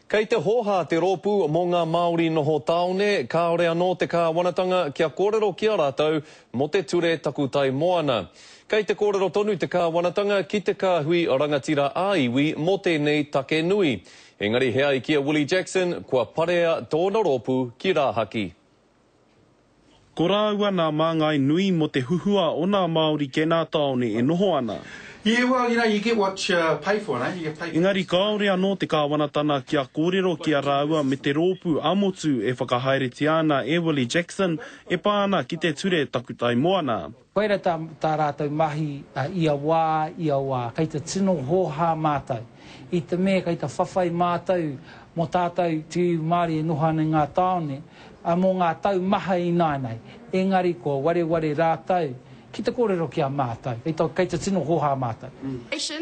Kei te hōhā te rōpū mō ngā Māori noho tāone, kāore anō te kāwanatanga kia kōrero ki a rātou mō te ture takutai moana. Kei te kōrero tonu te kāwanatanga ki te kāhui rangatira ā-iwi mō tēnei take nui. Engari he ai ki a Willie Jackson, kua parea tōna rōpū ki rāhaki. Ko rāua nā māngai nui mō te huhua o nā Māori kei nā tāone e noho ana. Yeah, well, you know, you get what you pay for, no? You get paid for. Engari kāore anō te kāwanatana kia kōrero ki a rāua me te rōpū ā-motu e whakahaeretia ana e Willie Jackson e pā ana ki te ture takutai moana. Koira tā, tā rātou mahi ia wā, ia wā. Kei te tino hōhā mātou. I te mea kei te whawhai mātou mō tātou te iwi Māori e noho ana i ngā tāone, ā, mō ngā tau maha ināianei. Engari kua wareware rātou ki te kōrero ki a mātou. Kei te, kei te tino hōhā mātou.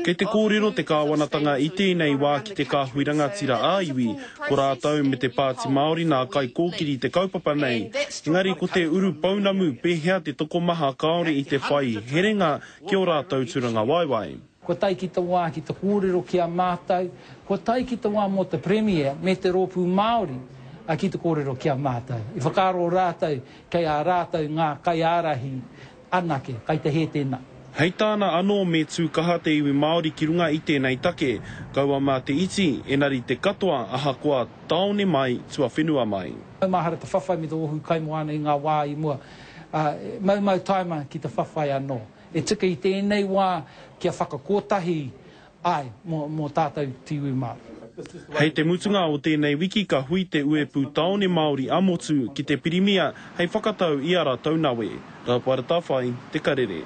Kei te kōrero te kāwanatanga i tēnei wā ki te kāhui rangatira ā-iwi, ko rātou me te Pāti Māori nā kaikōkiri te kaupapa nei, engari ko te urupounamu pēhea te tokomaha kāore i te whai herenga ki ō rātou tūrangawaewae. Kua tae ki te wā ki te kōrero ki a mātou, kua tae ki te wā mō te Premier me te Rōpū Māori ki te kōrero ki a mātou. I whakaaro rātou kei a rātou ngā kaiārahi anake, kai te hē tēnā. Hei tāna anō me tū kaha te iwi Māori ki runga i tēnei take, kaua mā te iti, enari te katoa ahakoa tāone mai, tuawhenua mai. Maumahara te whawhai me te ohu kaimoana i ngā wā i mua, ā, maumau taima ki te whawhai anō. E tika i tēnei wā kia whakakotahi Āe, mō tātou te iwi Māori. Hei te mutunga o tēnei wiki ka hui te Uepū Tāone Māori a-Motu ki te Pirimia hei whakatau i a ratou nawe. Rāpara Tawhai, Te Karere.